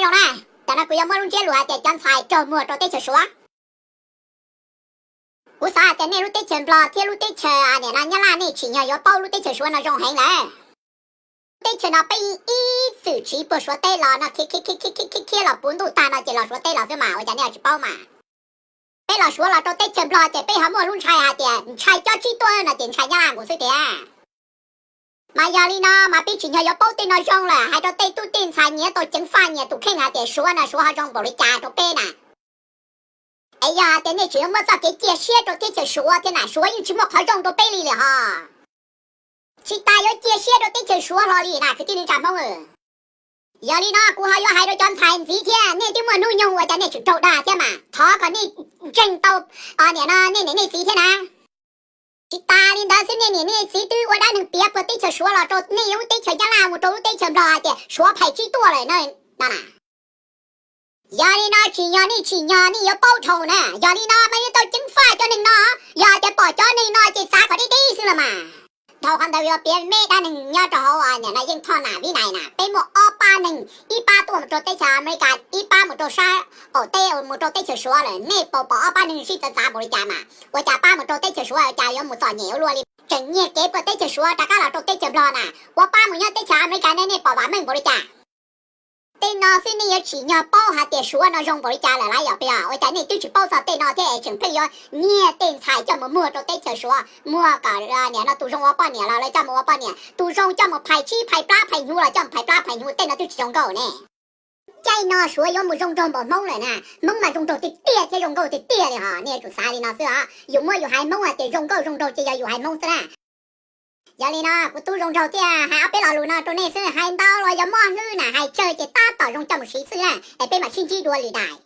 Zoo na, tam no kuv yuav muab lub ntsiab lus hais tias cov ntxhais raug muag rau teb chaws Suav. Kuv xav hais tias nej lub teb chaws Nplog thiab lub teb chaws, a, niam no Nyab Laj nej tsim nyog yuav paub lub teb chaws Suav no zoo heev lawm. Teb chaws no peb ib txwm tsiv puag Suav teb los no, khiav khiav khiav los puv ntuj tag no ces los Suav teb los xwb mas ua cas nej tsis paub mas. Peb los Suav los rau teb chaws Nplog ces peb ho muaj lub ntshai hais tias ntshai cob tsib tuaj no ces ntshai Nyab Laj nkaus xwb tiag. Mas yog li no mas peb tsim nyog yuav paub tej no zoo lawm hais rau tej tub tej ntxhais nyias tau ceev faj nyias tus kheej hais tias Suav no Suav ho zoo npaum li cas rau peb na. Es yog hais tias nej tseem yuav muab txoj kev cia siab rau teb chaws Suav thiab na, Suav yeej tsis muaj qhov zoo rau peb li lawm hos. Tsis tas yuav cia siab rau teb chaws Suav hlo li na kwv tij neej tsa Hmoob. Yog li no kuv ho yuav hais rau cov ntxhais ntxiv thiab, nej twb muaj hnub nyoog ua cas nej tseem raug dag thiab mas thov kom nej ntseeg tau, niam no nej niam nej txiv thiab na. Tsis tas li ntawd xwb, nej niam nej txiv twb ua dab neeg piav puag teb chaws Suav los rau nej lub teb chaws Nyab Laj mus rau lub teb chaws Nplog hais tias Suav phais tsib tuaj lawm no na. Yog li no tsim nyog nej tsim nyog nej yuav paub dhau na, yog li no mas yuav tau ceev faj cov neeg no. Yog tias pom cov neeg no ces txav kom deb deb xwb los mas. Dhau qhov ntawd yuav piav me dab neeg nyob rau hauv, niam no Yeej Thoj Nam Vib Nais na, peb muaj ob pab neeg, ib pab tuaj mus rau teb chaws Amelikas, ib pab mus rau sab qaum teb mus rau teb chaws Suav lawm. Nej puas pom ob pab neeg sib txawv txav npaum li cas mas ua cas pab mus rau teb chaws Suav ua cas yuav mus txom nyem ua luaj li, tseem nyiag kev puag teb chaws Suav rov qab los rau teb chaws Nplog na, ua pab mus nyob teb chaws Amelikas ne nej pom vam meej npaum li cas. Tej no xwb nej yuav tsim nyog paub hais tias Suav no zoo npaum li cas lawm lauj, yog peb ua cas nej twb tsis paub txog tej no thiab es tseem pheej yuav nyiag tej ntxhais coj mus muag rau teb chaws Suav, muag kom niam no tus zoo ua poj niam los lawv coj mus ua poj niam, tus zoo coj mus phais tsib phais plab phais hnyuv los coj mus phais plab phais hnyuv, tej no twb tsis zoo nkauj ne. Caij no Suav yuav mus zoo nraug npaum Hmoob lawm na, Hmoob mas zoo nraug tiag tiag thiab zoo nkauj tiag tiag li hos, nej yuav tsum xav li no xwb os, yus muab yus haiv Hmoob hais tias zoo nkauj zoo nraug ces yog yus haiv Hmoob xwb na. Yog li no kuv tub zoo nraug thiaj hais ob peb lo lus no rau nej xwb, hais ntau los yog muaj hnub na hais tsawg ces tab tom zoo coj mus siv xwb na, es peb mam sib ntsib dua lwm daim.